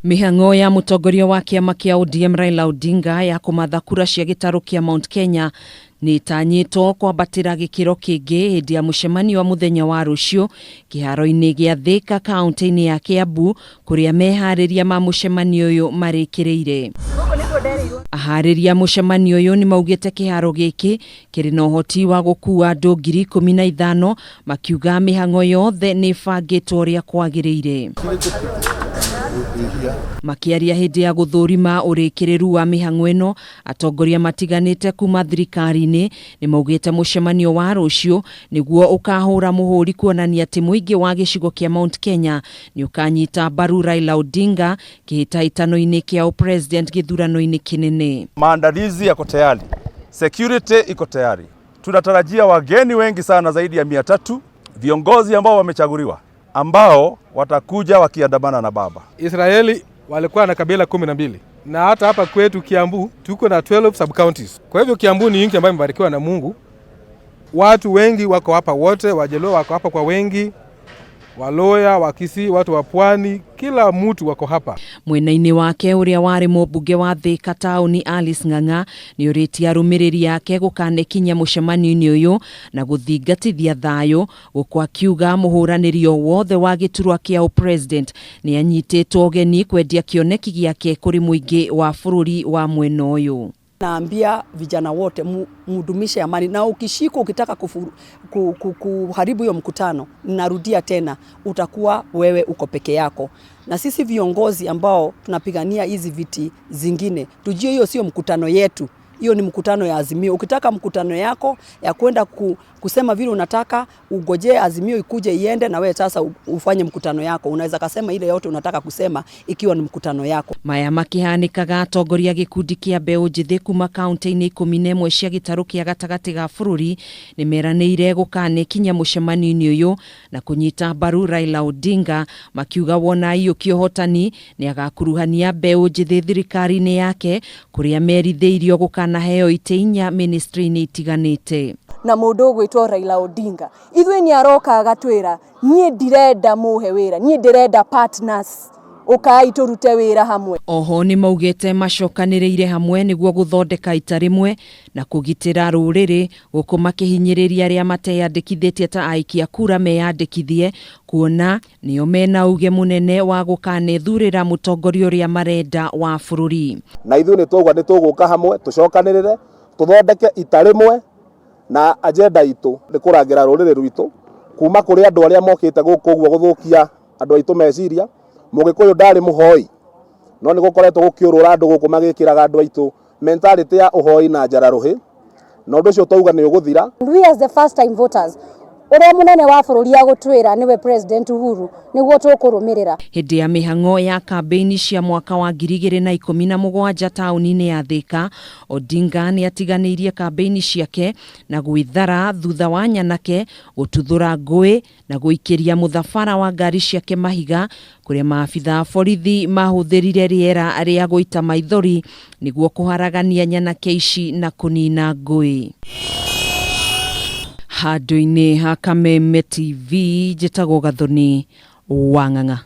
Mĩhang'o ya mũtongoria wa kĩama kĩa ODM Raila Odinga ya kũmatha kura cia gĩtarũ kĩa Mount Kenya nĩ ĩtanyĩtwo kwambatĩra gĩkĩro kĩngĩ hĩndĩ ya mũcemanio wa mũthenya wa rũciũ kĩharo-inĩ gĩa Thika kaunti-inĩ ya Kiambu kũrĩa meharĩria ma mũcemanio ũyũ marĩkĩrĩire. Aharĩria a mũcemanio ũyũ nĩ maugĩte kĩharo gĩkĩ kĩrĩ na ũhoti wa gũkuua andũ 15,000 makiuga mĩhang'o yothe nĩ ĩbangĩtwo ũrĩa kwagĩrĩire. Makĩaria hĩndĩ ya gũthũrima ũrĩkĩrĩru wa mĩhang'o ĩno, atongoria matiganĩte kuma thirikari-inĩ nĩ maugĩte mũcemanio wa rũciũ nĩguo ũkahũra mũhũri kuonania atĩ mũingĩ wa gĩcigo kĩa Mount Kenya nĩ ũkanyita mbaru Raila Odinga kĩhĩtahĩtano-inĩ kĩa ũpresident gĩthurano-inĩ kĩnene. Maandalizi yako tayari, security iko tayari. Tunatarajia wageni wengi sana zaidi ya 300, viongozi ambao wamechaguliwa ambao watakuja wakiandamana na baba. Israeli walikuwa na kabila 12 na hata hapa kwetu Kiambu tuko na 12 sub counties. Kwa hivyo Kiambu ni nchi ambayo imebarikiwa na Mungu. Watu wengi wako hapa wote, Wajaluo wako hapa kwa wengi, Waluhya, Wakisii, watu wa pwani, kila mtu wako hapa. Mwena-inĩ wake ũrĩa warĩ mũmbunge wa Thika taũni Alice Ng'ang'a nĩ ũrĩtie arũmĩrĩri ake gũkanekinya mũcemanio-inĩ ũyũ na gũthingatithia thayũ gũkũ akiuga mũhũranĩri o wothe wa gĩturwa kĩa ũpresident nĩ anyitĩtwo ũgeni kwendia kĩoneki gĩake kũrĩ mũingĩ wa bũrũri wa mwena ũyũ. Naambia vijana wote mudumishe amani, na ukishikwa ukitaka kuharibu hiyo mkutano, narudia tena, utakuwa wewe uko peke yako. Na sisi viongozi ambao tunapigania hizi viti zingine, tujue hiyo sio mkutano yetu, hiyo ni mkutano ya Azimio. Ukitaka mkutano yako ya kwenda kusema vile unataka, ugojee Azimio ikuje iende, na wewe sasa ufanye mkutano yako. Unaweza kasema ile yote unataka kusema ikiwa ni mkutano yako. Maya makihanĩkaga atongoria gĩkundi kĩa mbeũ njĩthĩ kuma kaunti-inĩ 11 cia gĩtarũ kĩa gatagatĩ ga bũrũri nĩ meranĩire gũkanekinya mũcemanio-inĩ ũyũ na kũnyita mbaru Raila Odinga, makiuga wona aiyũkia ũhotani nĩ agakuruhania mbeũ njĩthĩ thirikari-inĩ yake kũrĩa merithĩirio gũkanaheo itĩ inya ministry-inĩ itiganĩte. Na mũndũ ũgwĩtwo Raila Odinga ithuĩ nĩ aroka agatwĩra, "Niĩ ndirenda mũhe wĩra, niĩ ndĩrenda partners, ũkai tũrute wĩra hamwe." Oho nĩ maugĩte macokanĩrĩire hamwe nĩguo gũthondeka ita rĩmwe na kũgitĩra rũrĩrĩ gũkũ makĩhinyĩrĩria arĩa mateyandĩkithĩtie ta aikia kura meyandĩkithie kuona nĩo mena uge mũnene wa gũkanethurĩra mũtongoria ũrĩa marenda wa bũrũri. Na ithuĩ nĩ twauga nĩ tũgũka hamwe tũcokanĩrĩre tũthondeke ita rĩmwe, na agenda itũ nĩ kũrangĩra rũrĩrĩ rwitũ kuma kũrĩ andũ arĩa mokĩte gũkũ ũguo gũthũkia andũ aitũ meciria. Mũgĩkũyũ ndarĩ mũhoi, no nĩ gũkoretwo gũkĩũrũra andũ gũkũ magĩkĩraga andũ aitũ mentality ya ũhoi na njara rũhĩ, na ũndũ ũcio twauga nĩ ũgũthira. We as the first time voters, ũrĩa mũnene wa bũrũri agũtwĩra nĩwe President Uhuru nĩguo tũkũrũmĩrĩra. Hĩndĩ ya mĩhang'o ya kambĩini cia mwaka wa 2017 taũni-inĩ ya Thika, Odinga nĩ atiganĩirie kambĩini ciake na gwĩthara thutha wa nyanake gũtuthũra ngũĩ na gũikĩria mũthabara wa ngari ciake mahiga kũrĩa maabitha a borithi mahũthĩrire rĩera rĩa gũita maithori nĩguo kũharagania nyanake ici na kũnina ngũĩ. Handũ-inĩ ha Kameme TV, njĩtagwo Gathoni wa Ng'ang'a.